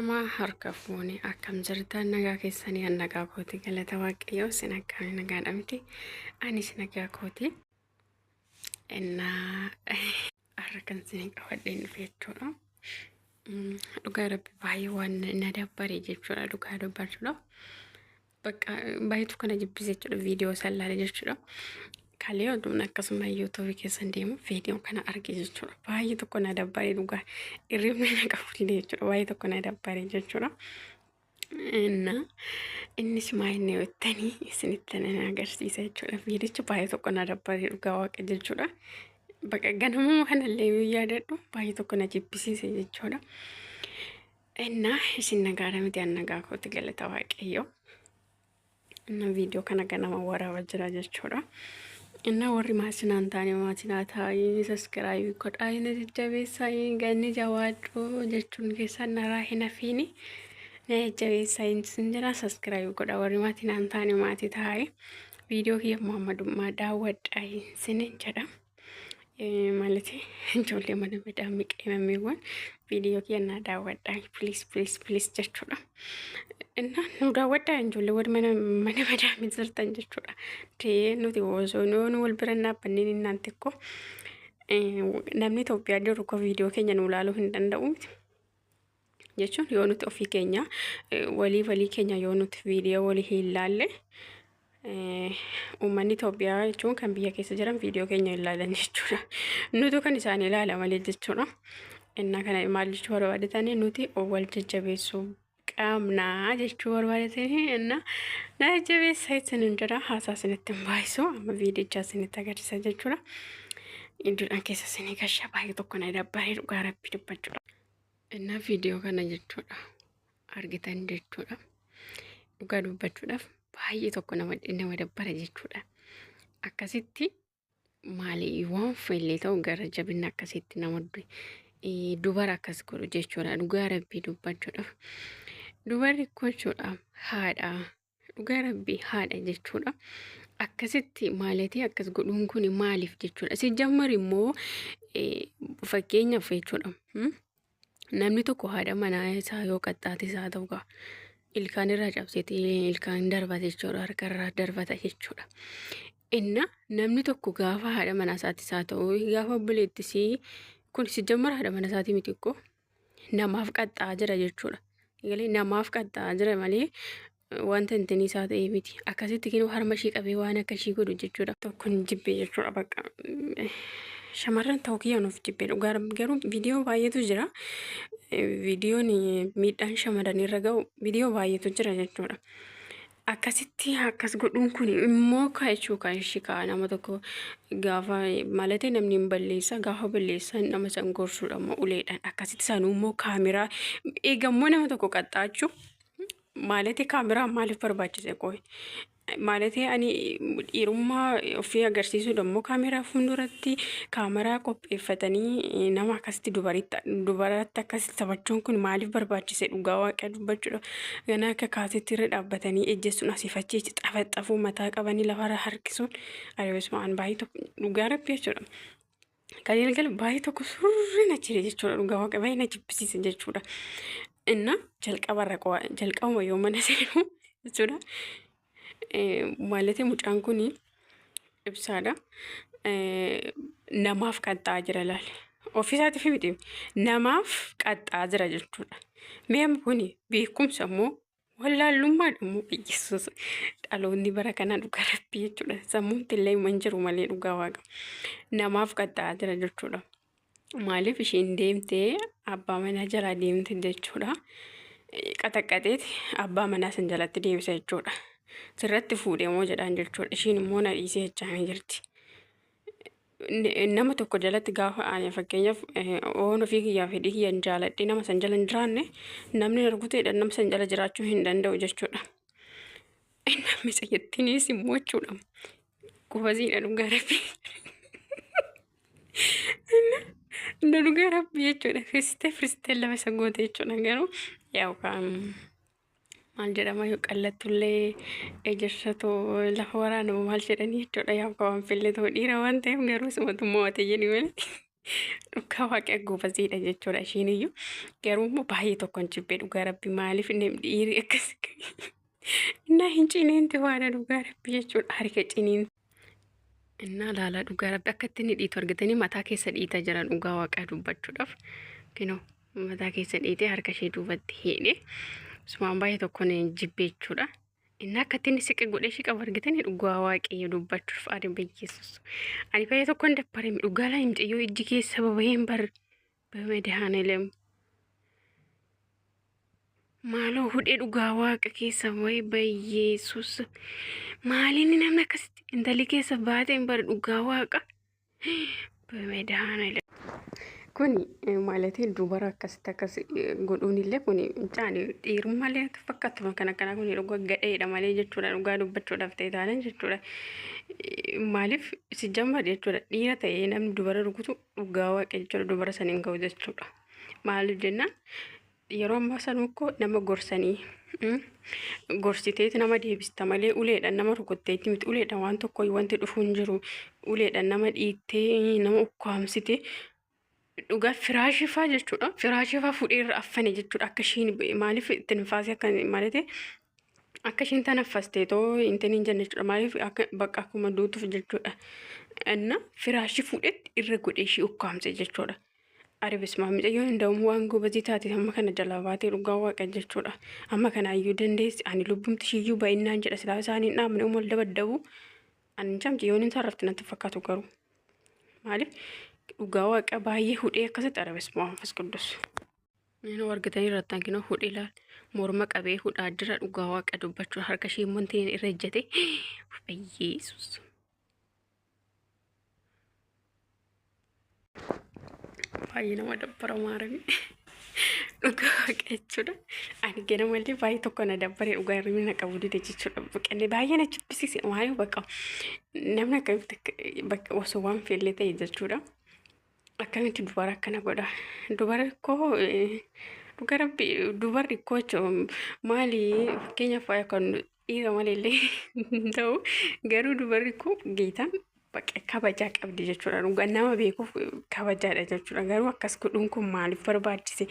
Ashamaa harka fuune akkam jirtan nagaa keessanii an nagaa kooti galata waaqayyoo isin akkamii nagaadha miti anis nagaa kooti innaa har'a kan isin qabadheen dhufe jechuudha. Dhugaa rabbi baay'ee waan na dabbare jechuudha dhugaa dubbachuudha. Bakka baay'eetu kana jibbise jechuudha viidiyoo isaan ilaale jechuudha. Kalee oduun akkasuma yuutuubii keessan deemu viidiyoo kana arge jechuudha. Baay'ee tokko na dabbaree dhugaa irribni na qabu dide jechuudha. Baay'ee tokko na dabbaree jechuudha. Inna innis maa inni jettanii isinitti nan agarsiisa jechuudha. Viidichi baay'ee tokko na dabbaree dhugaa waaqa jechuudha. Bakka ganamuma kanallee yoo yaadadhu baay'ee tokko na jibbisiise jechuudha. Innaa isin nagaadha miti an nagaa kooti galata waaqayyoo. Inna viidiyoo kana ganama waraaba jira jechuudha. Inna warri maatii naan taane maatii naa taa'ii saskiraayibii godhaa inni jajjabeessaa ganni jawaadhu jechuun keessan naraa hin hafiini. Na jajjabeessaa isin jira saskiraayibii godhaa warri maatii naan taane maatii taa'ee viidiyoo kiyya Muhammadummaa daawwadhaa isin jedha. Maaliti ijoollee mana madaamii qeemammeewwan viidiyoo kiyya naa daawwadhaa please please please jechuudha. Innaa nu daawwadhaa ijoolleewwan mana mana madaamii jirtan jechuudha. Tee nuti osoo nu wal bira hin dhaabbanneen innaan xiqqoo namni Itoophiyaa jiru koo viidiyoo keenya nu ilaaluu hin danda'u miti. Jechuun yoo nuti ofii keenya walii walii keenya yoo nuti viidiyoo walii hin ilaalle uummanni Itoophiyaa jechuun kan biyya keessa jiran viidiyoo keenya hin ilaalan jechuudha. Nutu kan isaan ilaala malee jechuudha. Innaa kana maal jechuu barbaadetanii nuti wal jajjabeessuu qabnaa jechuu barbaadetanii innaa na jajjabeessaa ittiin hin jedha haasaa isinitti hin baay'isu amma viidiyichaa isinitti agarsiisa jechuudha. Iddoodhaan keessa isinii gashaa baay'ee tokko na dabbaree dhugaa rabbii dubbachuudha. Innaa viidiyoo kana jechuudha argitan jechuudha. Dhugaa dubbachuudhaaf baay'ee tokko nama nama dabbara jechuudha. Akkasitti maali waan feellee ta'u gara jabina akkasitti nama dubara akkas godhu jechuudha. Dhugaa rabbii dubbachuudhaaf. Dubarri jechuudha haadha Dhugaa rabbii haadha jechuudha. Akkasitti maalitii akkas godhuun kun maaliif jechuudha. Si jammar immoo fakkeenyaaf jechuudha. Namni tokko haadha manaa isaa yoo qaxxaate isaa ta'u gaa ilkaan irraa cabseetee ilkaan darbata jechuudha. Harka irraa darbata jechuudha. Inna namni tokko gaafa haadha manaa isaatti isaa ta'u gaafa obboleettisii kun si jammar haadha mana isaatii miti ikkoo namaaf qaxxa'aa jira jechuudha. Galee namaaf qaxxa'aa jira malee wanta intinii isaa ta'ee miti. Akkasitti kinoo harma ishii qabee waan akka ishii godhu jechuudha. Tokko hin jibbe jechuudha bakka. Shamarran ta'uu kiyya nuuf jibbe dhugaa garuu viidiyoo baay'eetu jira. Viidiyoon miidhaan shamarran irra ga'u viidiyoo baay'eetu jira jechuudha. Akkasitti akkas godhuun kun immoo kaa'echuu kan ishii ka'a nama tokko gaafa malatee namni hin balleessa gaafa balleessan nama san gorsuudha immoo uleedhaan akkasitti sanuu immoo kaameraa eegammoo nama tokko qaxxaachuu maalatee kaameraa maaliif barbaachise qoy Maalatee ani dhiirummaa ofii agarsiisuudha immoo kaameraa fuulduratti kaameraa qopheeffatanii nama akkasitti dubaratti akkasitti taphachuun kun maaliif barbaachise dhugaa waaqa dubbachuudha. Ganaa akka kaasetti irra dhaabbatanii ejjessuun asiif achi xafaxafuu mataa qabanii lafarra harkisuun adeemsuma baay'ee tokko dhugaa rabbi jechuudha. Kan galgala baay'ee tokko surri na jire jechuudha dhugaa waaqa baay'ee na jibbisiise jechuudha. Inna jalqabarra qo'a jalqabuma yoo mana seenu jechuudha. Maalati mucaan kun ibsaadha. Namaaf qaxxaa jira laale. Ofiisaatiif miti namaaf qaxxaa jira jechuudha. Mee amma kuni beekumsa immoo Wallaallummaadha immoo Iyyasuus dhaloonni bara kanaa dhugaa rabbii jechuudha. Sammuun illee hin jiru malee dhugaa waaqa. Namaaf qaxxa'aa jira jechuudha. Maaliif isheen deemtee abbaa manaa jalaa deemte jechuudha. Qaxaqqaxeeti abbaa manaa san jalatti deebisa jechuudha. Sirratti fuudhee moo jedhaan jechuudha. Ishiin immoo na dhiisee jechaanii jirti. Nama tokko jalatti gaafa ani fakkeenyaaf oon ofii kiyyaa fedhii kiyyaan jaaladhee nama san jala hin jiraanne namni arguteedha nama san jala jiraachuu hin danda'u jechuudha. Namni sayyattiinis immoo jechuudha. Qubaziidha dhugaa rabbii. Inna dhugaa rabbii jechuudha. Firistee firistee lafa isa goote jechuudha garuu yaa maal jedhama yoo qallattullee ejersatu lafa waraanamu maal jedhanii jechuudha yaa waan fillee ta'u dhiira waan ta'eef garuu sumatu mo'ate jedhi malee. Dhugaa waaqa gobaziidha jechuudha ishiin iyyuu. Garuu immoo baay'ee tokkon jibbee dhugaa rabbi maaliif inni dhiirri akkas innaa hin ciniinti waana dhugaa rabbi jechuudha harka ciniinti. Innaa laalaa dhugaa rabbi akka itti inni dhiitu argitanii mataa keessa dhiita jira dhugaa waaqaa dubbachuudhaaf. Kinoo mataa keessa dhiitee harka ishee duubatti hidhee sumaan baay'ee tokkoon jibbee jechuudha. Inni akka itti inni siqi godhee ishee qabu argitanii dhugaa waaqayyo dubbachuuf ani biyyeessus. Ani baay'ee tokkoon dabbarame dhugaa laa mucayyoo ijji keessa babaheen bar bamadahaanelem. Maaloo hudhee dhugaa waaqa keessa wayi bayyeessus. Maaliin namni akkasitti intalli keessa baateen bar dhugaa waaqa. Bamadahaanelem. Kuni maalatii dubara akkasitti akkas godhuun illee kuni mucaan dhiirummallee fakkaatuma kana kana kuni dhugaa gadheedha malee jechuudha dhugaa dubbachuudhaaf ta'e taanan jechuudha. Maaliif si jammar jechuudha dhiira ta'ee namni dubara rukutu dhugaa waaqa jechuudha dubara saniin ga'u jechuudha. Maaliif jennaan yeroo ammaa sanuu koo nama gorsanii gorsiteeti nama deebista malee uleedhaan nama rukutteetti miti uleedhaan waan tokko wanti dhufu hin jiru uleedhaan nama dhiittee nama ukkaamsite dhugaa firaashii faa jechuudha firaashii faa fuudhee irra affane jechuudha akka ishiin maaliif tinfaasii akka malate akka ishiin tanaffastee too intin hin jenne jechuudha maaliif akka bakka akkuma duutuuf jechuudha inna firaashii fuudhetti irra godhee ishii ukkaamse jechuudha. Are bismaa mucayyoon hin waan gobazii taate amma kana jalaa baatee dhugaa waaqa jechuudha. Amma kana iyyuu dandeessi ani lubbumti ishiiyyuu ba'innaan jedha silaa isaan hin dhaabne umal dabaddabu. Ani hin mucayyoon hin sarrafti natti fakkaatu garuu. Maaliif dhugaa waaqa baay'ee hudhee akkasitti are bismaa manfas quddus. Inni argitanii irratti hanqina hudhee laal morma qabee hudhaa jira dhugaa waaqa dubbachuu harka ishee immoo irra ejjete. Yesuus. Baay'ee nama dabbara maarami. Dhugaa waaqa jechuudha. Ani ganamallee baay'ee tokko na dabbare dhugaa hirribni na qabu dide jechuudha. Baqanne baay'ee na jibbisiise maaliif bakka namni akkamitti bakka osoo waan feellee ta'e jechuudha. Akkamitti dubara akkana godha? Dubara koo dhugaa rabbi dubarri koo jechuun maali fakkeenyaaf kan dhiira malee hin ta'u garuu dubarri koo geetaan bakka kabajaa qabdi jechuudha. Dhugaa nama beekuuf kabajaadha jechuudha. Garuu akkas godhuun kun maaliif barbaachise?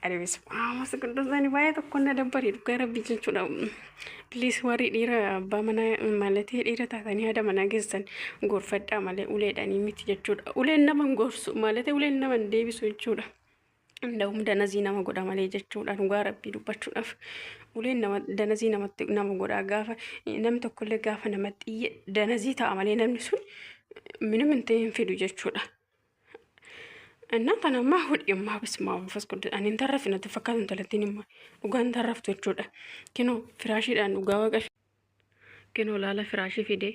Adeemsa waamas qudusani baay'ee tokko na dabbare dhugaa rabbi jechuudha. Please warri dhiira abbaa manaa malatee dhiira taatanii haadha manaa keessan gorfadhaa malee uleedhaanii miti jechuudha. Uleen nama hin gorsu malatee uleen nama hin deebisu jechuudha. Nda'um danazii nama godha malee jechuudha dhugaa rabbii dubbachuudhaaf. Uleen nama danazii namatti nama godha gaafa namni tokkollee gaafa namatti iyye danazii ta'a malee namni sun minim hin ta'e hin fidu jechuudha. Innaa kana ammaa hudhi ammaa bismaa manfas qudus ani hin tarrafi natti fakkaatu intalattiin immoo dhugaa hin tarraftu jechuudha. Kinoo firaashiidhaan dhugaa waaqa kinoo laala firaashii fidee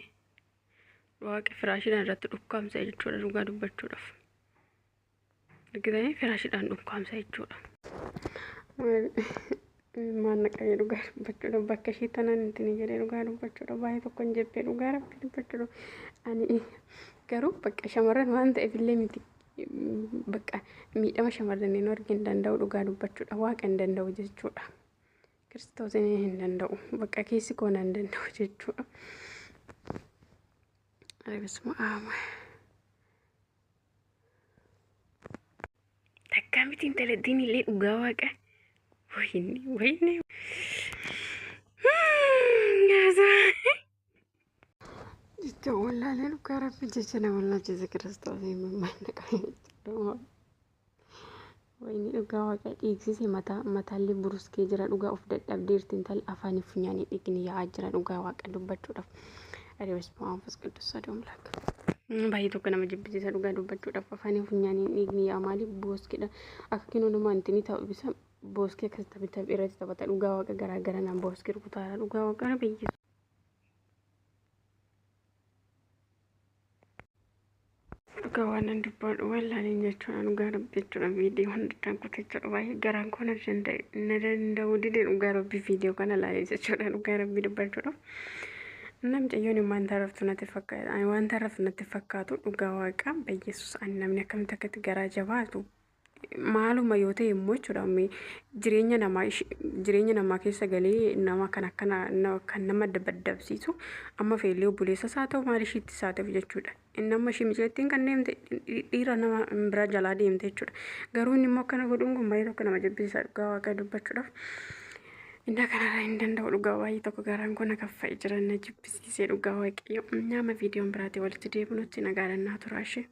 waaqa firaashiidhaan irratti dhukkaamsa jechuudha dhugaa dubbachuudhaaf. Argitanii firaashiidhaan dhukkaamsa jechuudha. Maal naqamee dhugaa dubbachuudha bakka ishii tanaan ittiin jedhee dhugaa dubbachuudha baay'ee tokko hin jebbee dhugaa rabbi dubbachuudha. Ani garuu bakka shamarran waan ta'eef illee miti bakka miidhama shamarran hin argin hin danda'u dhugaa dubbachuudha waaqa hin danda'u jechuudha. Kiristoos hin danda'u bakka keessi koo nan danda'u jechuudha. Bsma aab. Takkaa miti intalattiin illee dhugaa waaqa. Wayne wayne. Jecha wallaalee dhugaa rabbi jecha nama wallaalchise kiristoos mammaanna qabe. Wayne dhugaa waaqa dhiigsise mataa mataallee buruskee jira dhugaa of dadhabdeerti intalli afaanii funyaanii dhiigni yaa'aa jira dhugaa waaqa dubbachuudhaaf. Adeemsa Manfas Qidduus Saduu Amlaak. Baay'ee tokko nama jibbisiisa dhugaa dubbachuudhaaf afaanii funyaaniin dhiigni yaa'a maaliif booskeedha akka kinoo nama intini ta'u ibsa booskee akkas taphi irratti taphata dhugaa waaqa garaa gara naan booskee rukutaara dhugaa waaqa na biyyisu. Dhugaa waan nan dubbadhu wallaaleen jechuudha dhugaa rabbi jechuudha viidiyoo hundaan kute jechuudha baay'ee garaan koo na danda'e na danda'u dide dhugaa rabbi viidiyoo kana laalee jechuudha dhugaa rabbi dubbachuudhaaf. Namcayyoon waan tarraftu natti fakkaatu ani waan tarraftu natti fakkaatu dhugaa waaqa bayyeessus ani namni akkamitti akkatti garaa jabaatu Maaluma yoo ta'e immoo jechuudha jireenya namaa jireenya namaa keessa galee nama kan akkana kan nama daddabsiisu amma feellee obboleessa isaa ta'u maal ishiitti isaa ta'u jechuudha. Inni amma ishii miceettiin kan deemte dhiira nama bira jalaa deemte jechuudha. Garuu inni immoo akkana godhuun kun baay'ee tokko nama jibbisiisa dhugaa Waaqa dubbachuudhaaf. Inni kanarraa hin danda'u dhugaa, baay'ee tokko garaan kun kaffa'ee jira, na jibbisiisee dhugaa Waaqayyo. Nama viidiyoon biraatii walitti deebinutti nagaadhannaa turaa ishee.